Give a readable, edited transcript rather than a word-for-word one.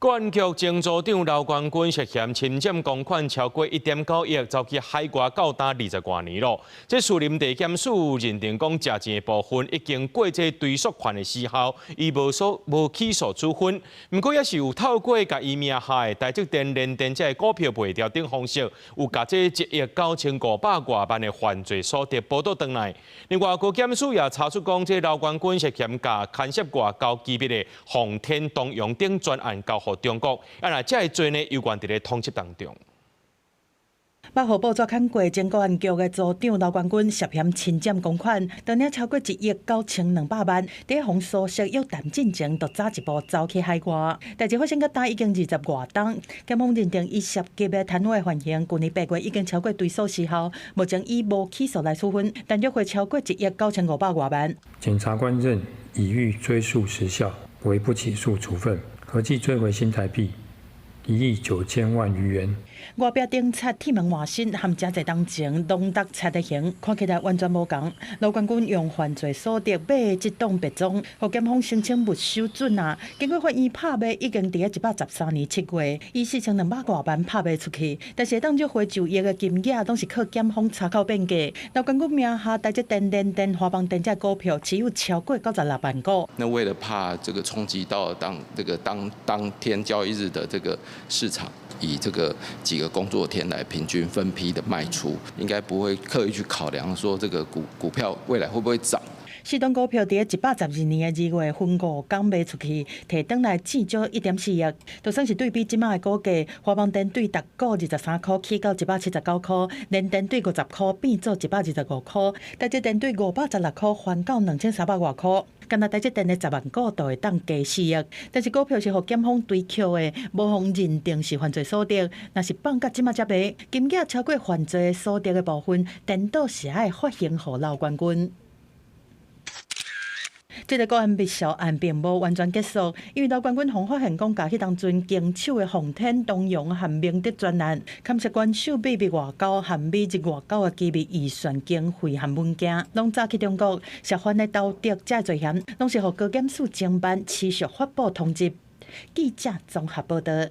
國安局前組長劉冠軍涉嫌侵佔公款超過1.9億，走去海外到今20外年囉。這士林地檢署認定講，食錢的部分已經過這追訴權的時效，伊無所無起訴處分。毋過也是有透過共伊名下的台積電、聯電這个股票賣掉等方式，有共這1億9500外萬的犯罪所得補倒轉來。另外，高檢署也查出講，這劉冠軍涉嫌共牽涉外交機密的奉天東洋等專案交予中國，啊，若這个罪呢，猶原佇咧通緝當中。捌予報紙刊過前國安局的組長劉冠軍涉嫌侵佔公款，當年超過1億9200萬，佇予蘇軾約談進前，就早一步走去海外。代誌發生到今已經20外冬，檢方認定伊涉及的貪污的犯行，舊年8月已經超過追訴時效，目前以無起訴來處分，但約會超過1億9500外萬。檢察官認已逾追訴時效，為不起訴處分，合計追回新台幣1億9000萬餘元。外壁頂漆鐵門換新，含誠濟工程攏觸賊的形，看起來完全無仝。劉冠軍用犯罪所得買這棟別莊，予檢方申請沒收準啊。經過法院拍賣，已經佇咧113年7月，以4200外萬拍賣出去。但是會當約回就億的金額，攏是靠檢方查扣變價。劉冠軍名下台積電、聯電、華邦電這股票持有超過96萬股。那為了怕這個衝擊到當這個當當天交易日的這個市場，以這個幾個工作天來平均分批的賣出，應該不會刻意去考量說這個股票未來會不會漲。四檔股票佇112年的2月分5工賣出去，提轉來至少1.4億，就算是對比這馬的股價，華邦電對逐股23箍起到179箍，聯電對50箍變做125箍，台積電對516箍翻到2300外箍。干焦台積電的10萬股就會當加4億，但是股票是予檢方追扣的，無予認定是犯罪所得，若是放到這馬才賣，金額超過犯罪所得的部分，顛倒是愛發刑予劉冠軍。這个國安密潲案並無完全結束，因為劉冠軍予發現講，共彼當陣經手的奉天東洋和明德專案，牽涉關守秘密外交和美日外交的機密預算經費和文件，攏走去中國，涉犯的投敵這罪嫌，攏是予高檢署偵辦，持續發布通緝。記者綜合報道。